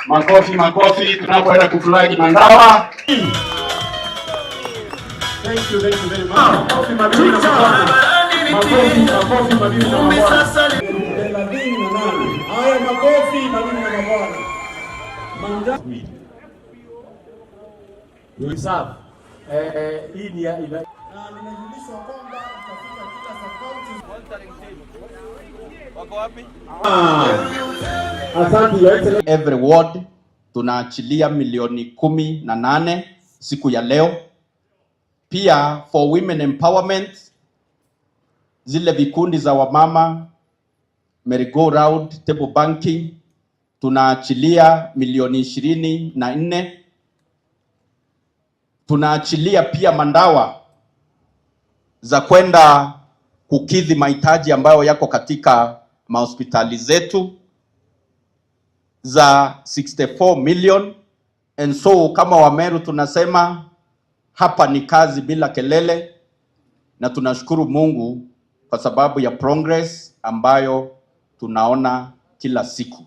Makofi, makofi tunapoenda kuflag Mandawa. Thank you, thank you very much. Makofi, mabibi na mabwana. Makofi, makofi, mabibi na mabwana. 38. Haya, makofi, mabibi na mabwana. Reserve. Hii ni ya, ina, Na ninajulishwa kwamba itafika kila sub-county. Asante, Your Excellency. Every ward tunaachilia milioni 18 siku ya leo. Pia for women empowerment, zile vikundi za wamama, merry go round, table banking, tunaachilia milioni 24. Tunaachilia pia mandawa za kwenda kukidhi mahitaji ambayo yako katika mahospitali zetu za 64 million. And so kama Wameru tunasema hapa ni kazi bila kelele, na tunashukuru Mungu kwa sababu ya progress ambayo tunaona kila siku.